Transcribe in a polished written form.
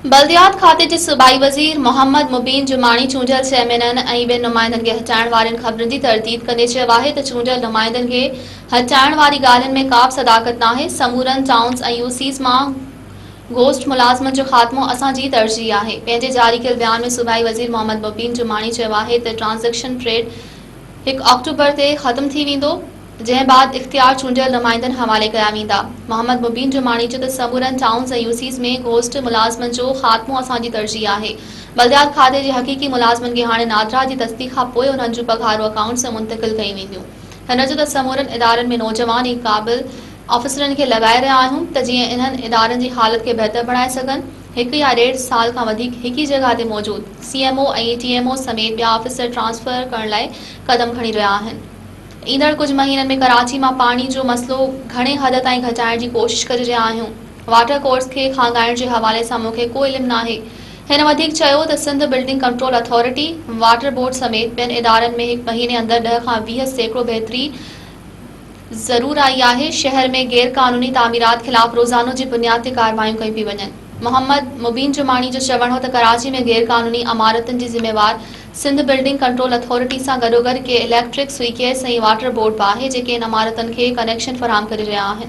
بلديات کاتي جي صوبائي وزير محمد مبين جماڻي چونڊيل چيئرمينن ۽ ٻين نمائندن کي هٽائڻ وارين خبرن جي ترديد ڪندي چيو آهي ته چونڊيل نمائندن کي هٽائڻ واري ڳالهين ۾ ڪابه صداقت ناهي، سمورن ٽائونز ۽ يو سيز مان گهوسٽ ملازمن جو خاتمو اسان جي ترجيح آهي. پنهنجي جاري ڪيل بيان ۾ صوبائي وزير محمد مبين جماڻي چيو آهي ته ٽرانزيڪشن پريڊ هڪ آڪٽوبر تي ختم ٿي ويندو. جنهن بعد اختيار چونڊيل نمائندن حوالي ڪيا ويندا. محمد مبين جماڻي چيو ته سمورن ٽائونز ۽ يوسيز ۾ گهوسٽ ملازمن جو خاتمو اسان جي ترجيح آهي. بلديات کاتي جي حقيقي ملازمن کي هاڻي نادرا جي تصديق کان پوء انهن جون پگهارون اڪائونٽس ۾ منتقل ڪيون وينديون. هن چيو ته سمورن ادارن ۾ نوجوان ۽ قابل آفيسرن کي لڳائي رهيا آهيون ته جيئن انهن ادارن جي حالت کي بهتر بڻائي سگهن. هڪ يا ڏيڍ سال کان وڌيڪ هڪ ئي جڳهه تي موجود C M O ۽ T M O سميت ٻيا آفيسر ٽرانسفر ڪرڻ لاء قدم کڻي رهيا آهن. ايندڙ ڪجهه مهينن ۾ ڪراچي مان پاڻي جو مسئلو گهڻي حد تائين گهٽائڻ جي ڪوشش ڪري رهيا آهيون، واٽر ڪورس کي خانگائڻ جي حوالي سان مون کي ڪو علم ناهي. هن وڌيڪ چيو ته Sindh building control authority, water board سميت ٻين ادارن ۾ هڪ مهيني اندر 10 کان 20% بهتري ضرور آئي آهي، شهر ۾ غير قانوني تعميرات خلاف روزانو جي بنياد تي ڪارروايون ڪيون پيون وڃن. محمد مبين جماڻي جو چوڻ هو ته ڪراچي ۾ غير قانوني عمارتن جي ذميوار سنڌ بلڊنگ ڪنٽرول اٿارٽي سان گڏوگڏ ڪي اليڪٽرڪ، سوئي گئس ۽ واٽر بورڊ به آهي جيڪي ان عمارتن کي ڪنيڪشن فراهم ڪري رهيا آهن.